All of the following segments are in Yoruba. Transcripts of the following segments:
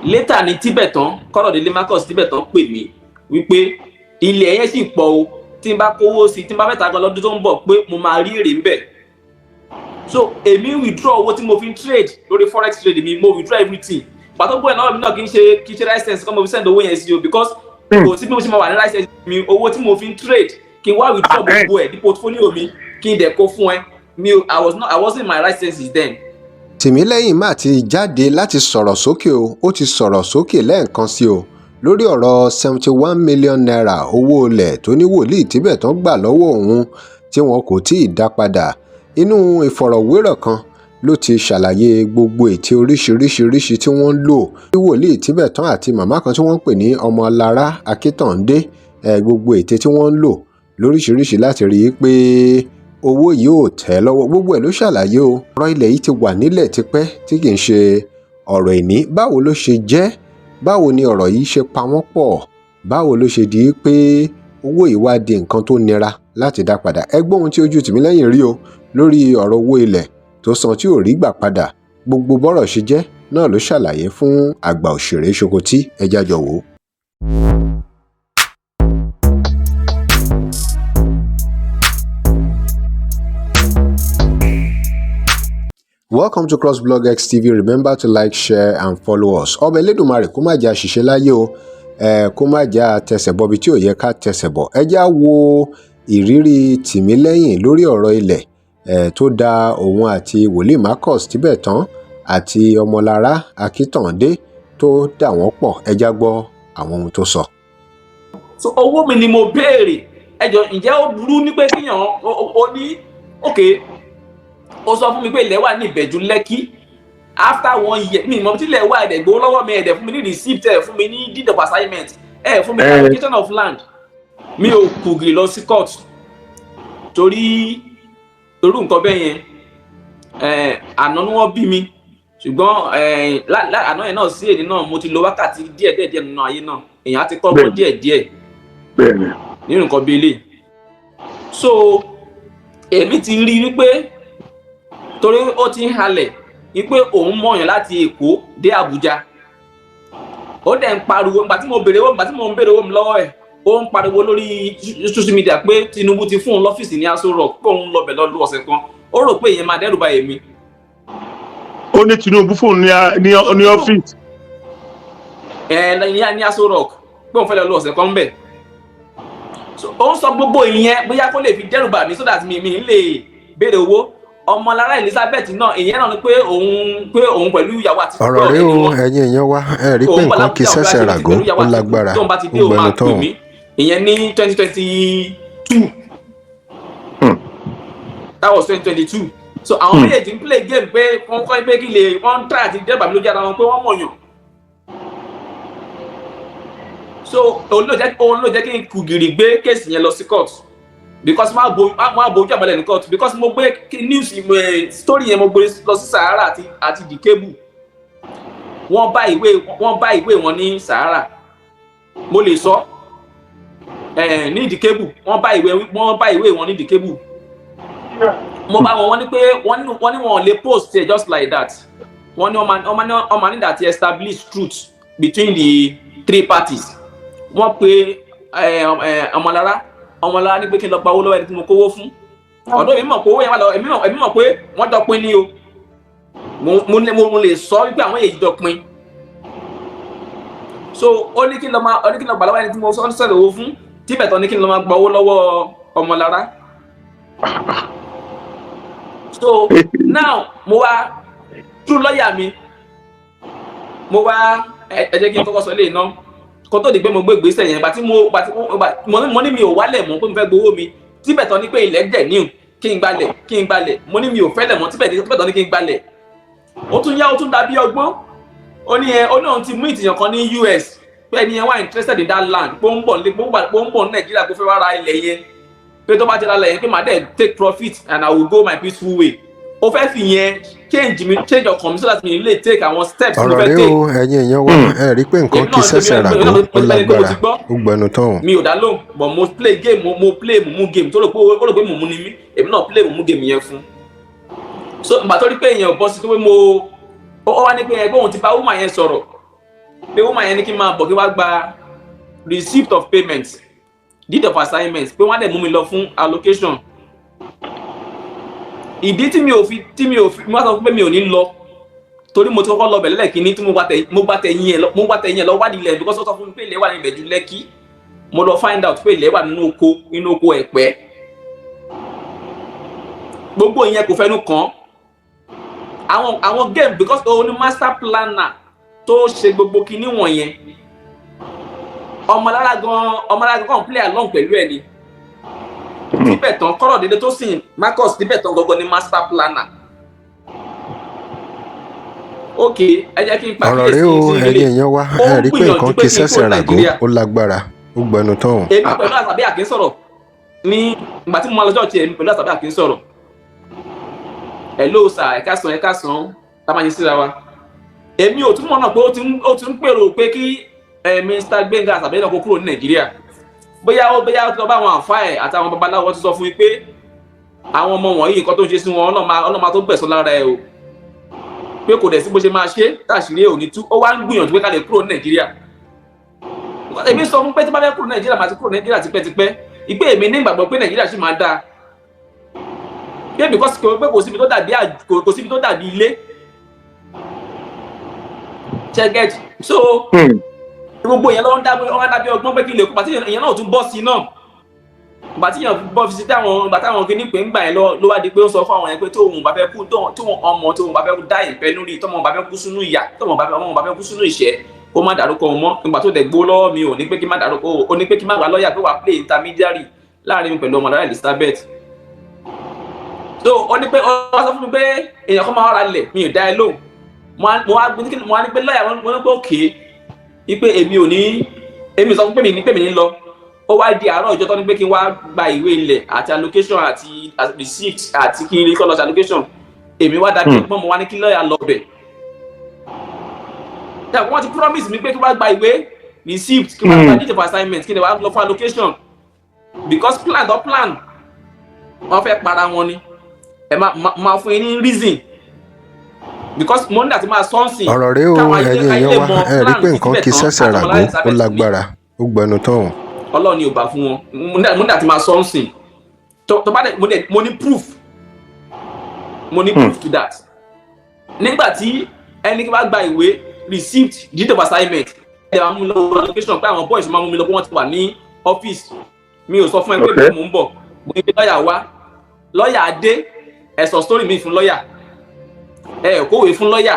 Later ní Tíbẹ̀tán Kọ́rọ̀délé Marcus Tíbẹ̀tán pè mí wípé ilẹ̀ yẹn sì pọ̀ o, tí n bá kówó sí, tí n bá fẹ́ ta gan lọ́dún tó ń bọ̀, pé mo máa rí èrè ńbẹ̀. So èmi withdraw owó tí mo fi ń trade lórí forex trade mi, mo withdraw everything. Pàtó gbọ́ ẹ̀ náà, mi náà kì í ṣe right sense kọ́ mo fi send owó yẹn sí o, because kò sí bí mo ṣe máa wà ní right sense mi, owó tí mo fi ń trade, kí n wá withdraw gbogbo ẹ̀ ní portfolio mi, kí n dẹ̀ kó fún ẹ. Mi ò, I was not, I wasn't in my right senses then. Tìmílẹ́yìn má ti jáde láti sọ̀rọ̀ sókè o. Ó ti sọ̀rọ̀ sókè lẹ́ẹ̀kan sí o lórí ọ̀rọ̀ ₦71 million owó ilẹ̀ tó ní wòlíì Tíbẹ̀tán gbà lọ́wọ́ òun tí wọn kò tí ì dá padà. Inú ìfọ̀rọ̀wérọ̀ kan ló ti ṣàlàyé gbogbo ète oríṣiríṣiríṣi tí wọ́n ń lò ní wòlíì Tíbẹ̀tán àti màmá kan tí wọ́n ń pè ní Ọmọlára Akíntàndé, gbogbo ète tí wọ́n ń lò lóríṣiríṣi láti rí i pé owó yìí ò tẹ́ lọ́wọ́, gbogbo ẹ̀ ló ṣàlàyé o. Ọ̀rọ̀ ilẹ̀ yìí ti wà nílẹ̀ tipẹ́ tí kì í ṣe ọ̀rọ̀ ìní. Báwo ló ṣe jẹ́? Báwo ni ọ̀rọ̀ yìí ṣe pa wọ́n pọ̀? Báwo ló ṣe di pé owó yìí wá di nǹkan tó nira láti dá padà? Ẹ gbọ́ ohun tí ojú Tìmílẹ́yìn rí o lórí ọ̀rọ̀ owó ilẹ̀ tó san tí ò rí gbà padà. Gbogbo bọ́rọ̀ ṣe jẹ́ náà ló ṣàlàyé fún àgbà òṣèré Ṣokotí. Ẹ jẹ́ á jọ wò ó. Welcome to CrossBlog X TV. Remember to like, share and follow us. Ọba Elédùmarè kó má jẹ́ àṣìṣe láyé o, kó má jẹ́ àtẹsẹ̀ bọbi tí ò yẹ ká tẹsẹ̀ bọ̀. Ẹ já wo ìrírí Tìmílẹ́yìn lórí ọ̀rọ̀ ilẹ̀ tó da òun àti wòlíì Marcus Tíbẹ̀tán àti Ọmọlára Akíntàndé tó dà wọ́n pọ̀. Ẹ já gbọ́ àwọn ohun tó sọ. So owó mi ni mo béèrè. Ẹ jọ, ǹjẹ́ ó burú ní pé kíyàn ó ní, ok, ó sọ fún mi pé ilẹ̀ wà ní Ìbẹ̀jú Lẹ́kí after one year, mi ìmọ̀ tí ilẹ̀ wà, ẹ̀dẹ̀ gbowó lọ́wọ́ mi, ẹ̀dẹ̀ fún mi ní receipt, ẹ̀ fún mi ní deed of assignment, ẹ̀ fún mi ní allocation of land. Mi ò kùgìrì lọ sí court torí irú nǹkan bẹ́ẹ̀ yẹn. Àná ni wọ́n bí mi, ṣùgbọ́n àná yẹn náà sí èdè náà, mo ti lo wákàtí díẹ̀ díẹ̀ díẹ̀ nínú ayé náà. Èèyàn á ti kọ́gbọ́n díẹ̀ díẹ̀ nínú nǹkan bíi eléyìí. So èmi ti rí wípé torí ó ti ń halẹ̀ wípé òun mọ̀yàn láti Èkó dé Àbújá, ó dẹ̀ ń pariwo. Ìgbà tí mo béèrè owó, ìgbà tí mo ń béèrè owó mi lọ́wọ́ ẹ̀, ó ń pariwo lórí social media pé Tinubu ti fún òun lọ́fíìsì ní Aso Rock, pé òun lọ bẹ̀ lọ lu ọ̀sẹ̀ kan. Ó rò pé ìyẹn máa dẹ́rù bà èmi. Ó ní Tinubu fóun ní ọ́fíìsì? Ẹ ní Aso Rock, pé òun fẹ́ lọ lu ọ̀sẹ̀ kan bẹ̀. So ó ń sọ gbogbo ìyẹn bóyá kó lè fi dẹ́rù bà mí so that mi ń lè béèrè owó. Ọmọlára Elizabeth náà, ìyẹn náà ni pé òun pẹ̀lú ìyàwó àti Ọ̀rọ̀ rèé o, ẹ̀yin èèyàn wa. Ẹ rí i pé nǹkan kì í ṣẹ̀ṣẹ̀ ràgó, ó lágbára, tóun bá ti dé, ó òun gbẹnu máa pè tán. mí. Ìyẹn ní 2022, that was 2022. So àwọn méjèèjì ń play game pé wọ́n kọ́ pé kí lè wọ́n ń try àti dẹ́rù bà mí lójú ara wọn pé wọ́n mọ̀yàn. So òun ló jẹ́ kí n kùgìrì gbé case yẹn lọ sí court, because wọ́n á bo ojú àmọ́lẹ̀ ní court, because mo gbé news story yẹn, mo gbé lọ sí Sahara àti The Cable. Wọ́n bá ìwé wọn ní Sahara, mo lè sọ ní The Cable, wọ́n bá ìwé wọn ní The Cable. Mo bá wọn, wọ́n ní pé wọ́n ní wọn lè post it just like that. Wọ́n ní wọ́n máa ní that establish truth between the three parties. Wọ́n pe Ọmọlára. Ọmọlára ní pé kí n lọ gba owó lọ́wọ́ ẹni tí mo kówó fún. Ọ̀dọ́ mi mọ̀ pé owó yẹn wà lọ. Èmi mọ̀ pé wọ́n jọ pín ní o. Mo lè sọ wípé àwọn èyí jọ pín. So ó ní kí n lọ gbà lọ́wọ́ ẹni tí mo sọ̀rọ̀ owó fún. Tí bẹ̀tọ̀ ní kí n lọ máa gba owó lọ́wọ́ Ọmọlára. So now mo wá through lọ́ọ̀yà mi, mo wá, ẹ jẹ́ kí n kọ́kọ́ sọ eléyìí ná kó tó di pé mo gbé ìgbésẹ̀ yẹn. Ìgbà tí mo ní mi ò wálẹ̀ mọ́, pé mo fẹ́ gbowó mi, tí bẹ̀tọ̀ ní pé ilẹ̀ dẹ̀ níhùn, kí n gbalẹ̀, kí n gbalẹ̀. Mo ní mi ò fẹ́lẹ̀ mọ́. Tí bẹ̀tọ̀ ní kí n gbalẹ̀, ó tún yá, ó tún dàbí ọgbọ́n. Ó ní ẹ ó ní òun ti mú ìtìyàn kan ní US, pé ẹni yẹn wà interested in that land, pé ó ń bọ̀ ní Nàìjíríà, kó fẹ́ wá ra ilẹ̀ yẹn, pé tó bá ti ra ilẹ̀ yẹn, pé màá dẹ̀ take profit and I will go my peaceful way. Ó fẹ́ fi yẹn change mi, change ọkàn mi, so that mi lè take àwọn steps mo Ọ̀rọ̀ fẹ́ rèé take. o, ẹ̀yin èèyàn wa. Ẹ rí i pé nǹkan Èmi kì í náà ṣẹ̀ṣẹ̀ èmi ràgó, náà ó mo ti bẹ́ẹ̀ ni pé mo lágbára, ti gbọ́. Ó gbẹnu tán. Mi ò dá lóhùn, but mo play game, mo play mumu game tó rò pé ó rò pé mumu ni mí. Èmi náà play mumu game yẹn fún. So ìgbà tó rí pé èèyàn ò bọ́ sí, pé mo ó wá ní pé ẹgbẹ́ òun ti bá woman yẹn sọ̀rọ̀. Pé woman yẹn ní kí n máa bọ̀, kí wá gba receipt of payment, deed of assignment, pé wọ́n á dẹ̀ mú mi lọ fún allocation. Ìdí tí mi ò fi mo wá sọ fún pé mi ò ní lọ, torí mo ti kọ́kọ́ lọ bẹ̀lẹ́lẹ̀ kínní tí mo gba tẹ̀yìn ẹ̀ lọ, mo gba tẹ̀yìn ẹ̀ lọ wádìí ilẹ̀, because ó sọ fún mi pé ilẹ̀ wà ní Ìbẹ̀jú Lẹ́kì. Mo lọ find out pé ilẹ̀ wà nínú oko, nínú oko Ẹ̀pẹ́. Gbogbo ìyẹn kò fẹnu kàn àwọn game, because òun ni master planner tó ṣe gbogbo kinní wọ̀nyẹn. Ọmọlára gan, ọmọlára gan kàn play along pẹ̀lú ẹ̀ ni. Tíbẹ̀ tán kọ́rọ̀ dédé tó sìn Marcus, tíbẹ̀ tán gangan ni master planner. Ok, ẹ jẹ́ kí n Ọ̀rọ̀ rèé o, pàkíyèsí sí ẹ̀yin ilé. èèyàn wa. Ó Ẹ ń rí i pé gbìyànjú nǹkan pé kì í kí n kúrò ṣẹ̀ṣẹ̀ ràgó. Nàìjíríà. Ó lágbára, ó gbẹnu tán o. Èmi pẹ̀lú Àṣàbí Àkín sọ̀rọ̀ ní ìgbà tí mo máa lọ church. Èmi pẹ̀lú Àṣàbí Àkín sọ̀rọ̀. "Hello sir, ẹ káàsán, ẹ káàsán," tá a máa yẹ síra wa. Èmi ò tún mọ̀ náà pé ó ti ń pèrò pé kí Mr. Gbénga Àṣàbí náà kó kúrò ní Nàìjíríà. Bóyá ó ti lọ bá àwọn àǹfà ẹ̀ àtàwọn babaláwo, ti sọ fún mi pé àwọn ọmọ wọ̀nyí, nǹkan tó ń ṣe sí wọn, ọlọ́mà tó gbẹ̀sán lára ẹ o, pé kò dẹ̀ sí bó ṣe máa ṣe táṣìírí ò ní tú. Ó wá ń gbìyànjú pé ká lè kúrò ní Nàìjíríà. Èmi sọ fún pé tí bá fẹ́ kúrò ní Nàìjíríà, máa ti kúrò ní Nàìjíríà tipẹ́tipẹ́. Ìpè èmi ní ìgbàgbọ́ pé Nàìjíríà sì máa dáa, pé because pé kò síbi tó dàbí ilé. Check it. So gbogbo yẹn ló ń dábẹ́, wọ́n dábẹ́ ọgbọ́n pé kí n lè kó pàtí. Ìyẹn náà tún bọ́ sí náà. Ìgbà tí yẹn bọ́ fi sí táwọn, ìgbà táwọn kìíní pé ń gbà yẹn lọ, ló wá di pé ó sọ fún àwọn yẹn pé tóun bá fẹ́ kú, tóun ọmọ tóun bá fẹ́ kú dá ìpẹ́ lórí, tọ́mọ bá fẹ́ kú sínú ìyà, tọ́mọ bá fẹ́ ọmọ bá fẹ́ kú sínú ìṣẹ́, kó má dárúkọ òun mọ́. Ìgbà tó dẹ̀ gbó lọ́wọ́ mi, ò ní pé kí má dárúkọ, ò ní pé kí má gba lọ́ọ̀yà pé wàá play intermediary láàrin mi pẹ̀lú ọmọlára Elizabeth. So ó ní pé ó wá sọ fún mi pé èèyàn kan máa wá ra lẹ̀, mi ò dá ẹ lóhùn. Mo wá ní pé lọ́ọ̀yà mo ní pé òkè wípé èmi ò ní, èmi sọ fún pé mi ní pé mi ní lọ. Ó wá di àárọ̀ ọjọ́ tó ní pé kí n wá gba ìwé ilẹ̀ àti allocation àti receipt àti kí n rí kọ́ lọ sí allocation. Èmi wá dábí pọ́n, mo wá ní kí lọ́ọ̀yà lọ bẹ̀. Wọ́n ti promise mi pé kí n wá gba ìwé, receipt, kí n wá gba deed of assignment, kí n wá lọ fún allocation, because plan don plan, wọ́n fẹ́ para wọn ni. Ẹ máa fún yín ní reason, because mo ní àti máa sọ́ọ̀sì. Ọ̀rọ̀ rèé o, ẹ̀yin èèyàn wa. Ẹ rí i pé nǹkan kì í ṣẹ̀ṣẹ̀ ràgó, ó lágbára, ó gbẹnu tán o. Ọlọ́run ni ò bá fún wọn. Mo ní àti máa sọ́ọ̀sì tó bá dẹ̀ mo ní proof, mo ní proof to that. Nígbà tí ẹni kí wàá gba ìwé, receipt, deed of assignment, ẹ̀ máa mú lọ allocation, pé àwọn boys máa mú mi lọ, pé wọ́n ti wà ní ọ́fíìsì. Mi ò sọ fún ẹ pé mo ń bọ̀. Mo ní pé lọ́ọ̀yà wá, lọ́ọ̀yà dé. Ẹ sọ story mi fún lọ́ọ̀yà, ẹ kówé fún lọ́ọ̀yà,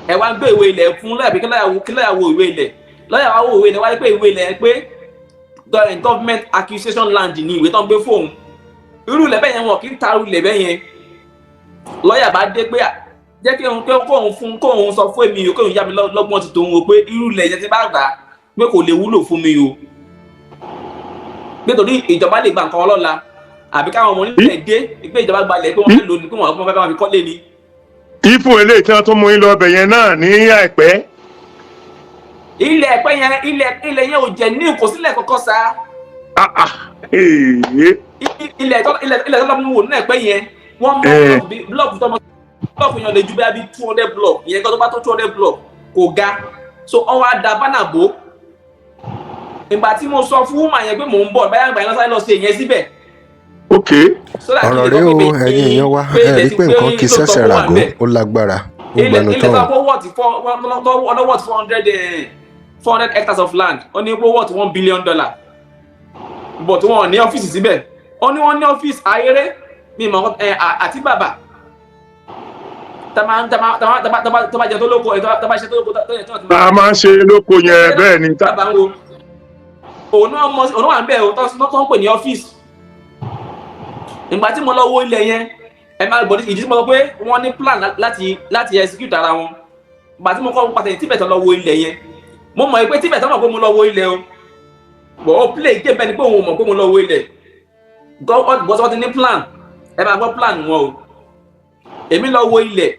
ẹ wá gbé ìwé ilẹ̀ fún lọ́ọ̀yà pé kí lọ́ọ̀yà wo ìwé ilẹ̀. Lọ́ọ̀yà wá wo ìwé ilẹ̀, wá rí pé ìwé ilẹ̀ pé government acquisition land ní ìwé tó ń gbé fóun. Irú ilẹ̀ bẹ́ẹ̀ yẹn, wọn kì í ta irú ilẹ̀ bẹ́ẹ̀ yẹn. Lọ́ọ̀yà bá dé pé jẹ́ kí òun kóun fún kóun sọ fún èmi o, kóun yá mi lọ́gbọ́n ti tòun o, pé irú ilẹ̀ yẹn ti bá gbà á, pé kò lè wúlò fún mi o, nítorí ìjọba lè gba nǹkan ọlọ́la, àbí káwọn ọmọ onílẹ̀ dé pé ìjọba gbalẹ̀, pé wọ́n fẹ́ lò ní, pé wọ́n fẹ́ bá wọn fi kọ́lé ni. Ìfún eléyìí tí wọ́n tún mú yín lọ ọbẹ̀ yẹn náà ní àìpẹ́. Ilẹ̀ ẹ̀pẹ́ yẹn, ilẹ̀ yẹn ò jẹ́ ní kò sílẹ̀ kọ́kọ́ sa. Ah, ah, ee. Ilẹ̀ tó lọ́mú wò nínú ẹ̀pẹ́ yẹn, wọ́n mọ block tọmọ block yẹn lè ju bẹ́ẹ̀ bí 200 block ìyẹn kan. Tó bá tó 200 block, kò ga. So ọwọ́ á da banner bò. Ìgbà tí mo sọ fún woman yẹn pé mò ń bọ̀ báyà, gbà yẹn lọ́sàá lọ sí ìyẹn síbẹ̀. So that Ọ̀rọ̀ kí rèé lè o, sọ pé ẹ̀yin èèyàn wa. pé Ẹ ilẹ̀ rí ti pé nǹkan kì í lóòótọ́ ṣẹ̀ṣẹ̀ kó wà ràgó, ńbẹ̀. ó lágbára, ó Ilẹ̀ gbẹnu ilẹ̀ tán tó o. kó worth four wọ́n worth 400 hectares of land. Ó ní ó worth $1 billion, but wọn ò ní ọ́fíìsì síbẹ̀. Ó ní wọ́n ní ọ́fíìsì ayéré mi mọ̀ ẹ àti bàbà tàmá tàmá tàmá tàmá tàmá tàmá jẹ tó lóko ẹ tàmá ṣe tó lóko tó yẹ tó ti A máa ń ṣe lóko yẹn, bẹ́ẹ̀ ni. Bàbá ń wo òun náà mọ, òun náà wà ń bẹ̀ o, tó ń pè ní ọ́fíìsì. Ìgbà tí mo lọ wo ilẹ̀ yẹn, ẹ máa gbọ́ ìdí tí mo sọ pé wọ́n ní plan láti execute ara wọn. Ìgbà tí mo kọ́ pàtàkì tí bẹ̀tẹ̀ lọ wo ilẹ̀ yẹn, mo mọ̀ pé tí bẹ̀tẹ̀ mọ̀ pé mo lọ wo ilẹ̀ o, but ó play game bẹ́ẹ̀ ni pé òun ò mọ̀ pé mo lọ wo ilẹ̀. God, but wọ́n ti ní plan. Ẹ máa gbọ́ plan wọn o. Èmi lọ wo ilẹ̀.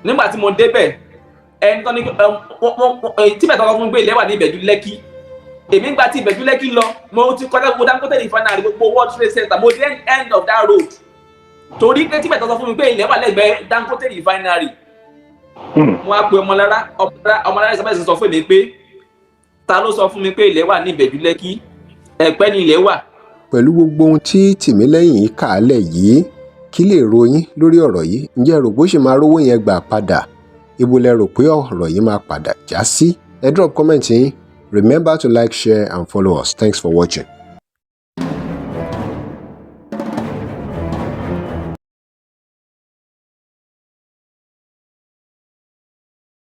Nígbà tí mo débẹ̀, ẹni tó ní tí bẹ̀tẹ̀ lọ fún mi pé ilẹ̀ wà ní Ìbẹ̀jú Lẹ́kì, èmi gba ti Ìbẹ̀jú Lẹ́kì lọ. Mo ti kọjá gbogbo Dangote Refinery, gbogbo World Trade Center, mo dé end of that road, torí pé tí bẹ̀tẹ̀ sọ fún mi pé ilẹ̀ wà lẹ́gbẹ̀ẹ́ Dangote Refinery. Mo wá pe Ọmọlára. Ọmọlára, Ọmọlára Elizabeth sọ fún mi pé ta ló sọ fún mi pé ilẹ̀ wà ní Ìbẹ̀jú Lẹ́kì? Ẹ̀pẹ́ ni ilẹ̀ wà. Pẹ̀lú gbogbo ohun tí Tìmílẹ́yìn kà á lẹ̀ yìí, kí lè ròyìn lórí ọ̀rọ̀ yìí? Ǹjẹ́ ẹ rò pé ó sì máa rówó yẹn gbà padà? Ibo lẹ rò pé ọ̀rọ̀ yìí máa padà já sí? Ẹ drop comment yín. Remember to like, share and follow us. Thanks for watching.